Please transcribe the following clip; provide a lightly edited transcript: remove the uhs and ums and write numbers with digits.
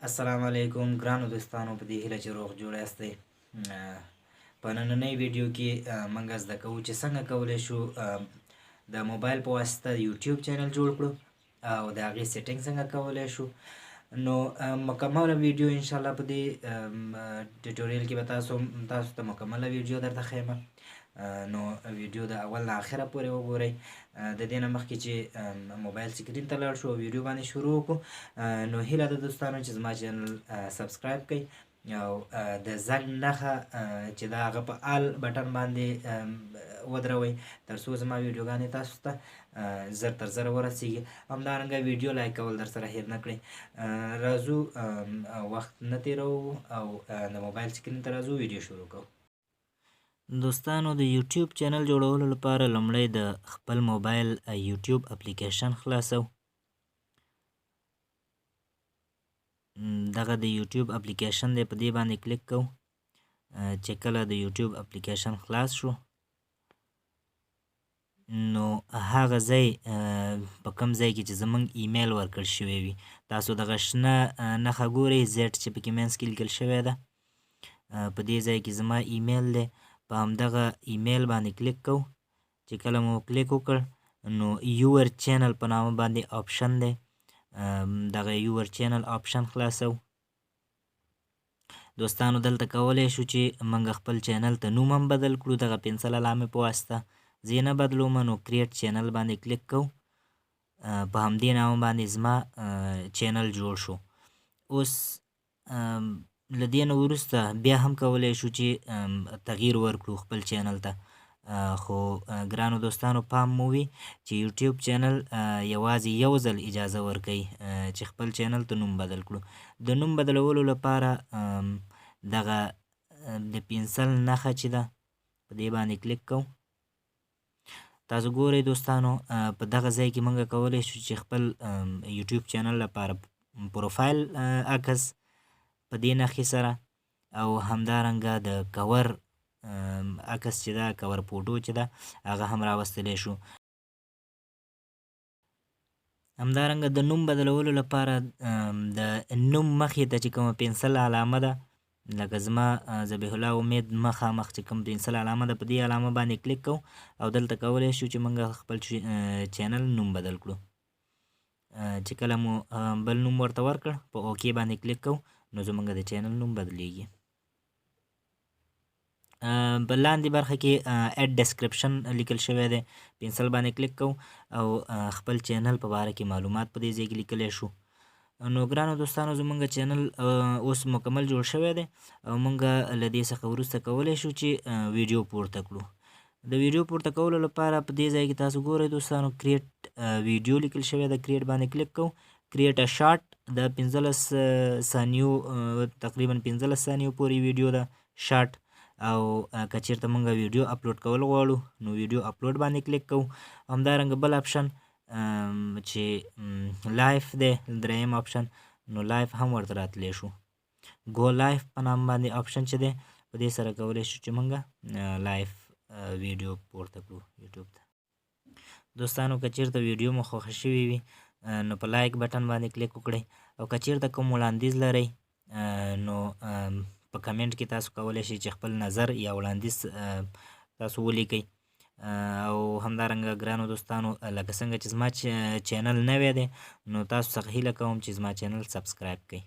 السلام علیکم ګرانو دوستانو، په دې هیله چې روغ جوړ یاستئ. په نننۍ ویډیو کې موږ زده کوو چې څنګه کولی شو د موبایل په واسطه یوټیوب چینل جوړ کړو او د هغې setting څنګه کولی شو. نو مکمله ویډیو ان شاء الله په دې tutorial کې به تاسو ته مکمله ویډیو درته ښیم. نو ویډیو د اول نه اخره پورې وګورئ. د دې نه مخکې چې موبایل screen ته لاړ شو او ویډیو باندې شروع وکړو، نو هیله ده دوستانو چې زما channel subscribe کړئ او د زنګ نښه چې دا هغه په all button باندې ودروئ، تر څو زما ویډیوګانې تاسو ته زر تر زره ورسیږي. همدارنګه ویډیو like کول در سره هېر نه کړئ. راځو، وخت نه تېروو او د موبایل screen ته راځو، ویډیو شروع کوو. دوستانو، د یوټیوب چینل جوړولو لپاره لومړی د خپل موبایل یوټیوب اپلیکیشن خلاصو. دغه د یوټیوب اپلیکیشن دی، په دې باندې کلیک کوو. چې کله د یوټیوب اپلیکیشن خلاص شو، نو هغه ځای په کوم ځای کې چې زمونږ ایمیل ورکړ شوی وي، تاسو دغه شنه نښه ګورئ، Z چې پکې منځ کې لیکل شوی ده، په دې ځای کې زما ایمیل دی. په همدغه ایمیل باندې کلیک کوو. چې کله مو کلیک وکړ، نو your channel په نامه باندې option دی، دغه your channel option خلاصو. دوستانو، دلته کولی شو چې موږ خپل چینل ته نوم هم بدل کړو دغه پنسل علامې په واسطه. زه یې نه بدلوم، نو create channel باندې کلیک کوو. په همدې نامه باندې زما چینل جوړ شو. اوس له دې نه وروسته بیا هم کولی شو چې تغییر ورکړو خپل چینل ته، خو ګرانو دوستانو، پام مو وي چې یوټیوب چینل یوازې یو ځل اجازه ورکوي چې خپل چینل ته نوم بدل کړو. د نوم بدلولو لپاره دغه د پنسل نښه چې ده، په دې باندې کلیک کوو. تاسو ګورئ دوستانو، په دغه ځای کې موږ کولی شو چې خپل یوټیوب چینل لپاره پروفایل عکس په دې نښې سره او همدارنګه د کور عکس چې ده، cover photo چې ده، هغه هم راوستلی شو. همدارنګه د نوم بدلولو لپاره د نوم مخې ته چې کومه پنسل علامه ده، لکه زما ذبیح الله امید مخامخ چې کوم پنسل علامه ده، په دې علامه باندې کلیک کوو او دلته کولی شو چې موږ خپل چینل نوم بدل کړو. چې کله مو بل نوم ورته ورکړ، په okay باندې کلیک کوو، نو زموږ د چینل نوم بدلیږي. په لاندې برخه کې add description لیکل شوی دی، پنسل باندې کلیک کوو او خپل چینل په باره کې معلومات په دې ځای کې لیکلی شو. نو ګرانو دوستانو، زمونږ چینل اوس مکمل جوړ شوی دی او مونږ له دې څخه وروسته کولی شو چې ویډیو پورته کړو. د ویډیو پورته کولو لپاره په دې ځای کې تاسو ګورئ دوستانو، create video لیکل شوی ده، create باندې کلیک کوو. create a short د 15 ثانیو، تقریبا 15 ثانیو پورې ویډیو ده شارټ. او که چیرته مونږ ویډیو اپلوډ کول غواړو، نو ویډیو اپلوډ باندې کلیک کوو. همدارنګه بل option چې live دی، دریم option، نو live هم ورته راتلی شو. go live په نام باندې option چې دی، په دې سره کولی شو چې مونږ live ویډیو پورته کړو یوټیوب ته. دوستانو، که چیرته ویډیو مو خوښه شوې وي، نو په like button باندې کلیک وکړئ او که چیرته کوم وړاندیز لرئ، نو په کمنټ کې تاسو کولی شئ چې خپل نظر یا وړاندیز تاسو ولیکئ. او همدارنګه ګرانو دوستانو، لکه څنګه چې زما چینل نوی دی، نو تاسو څخه هیله کوم چې زما چینل subscribe کړئ.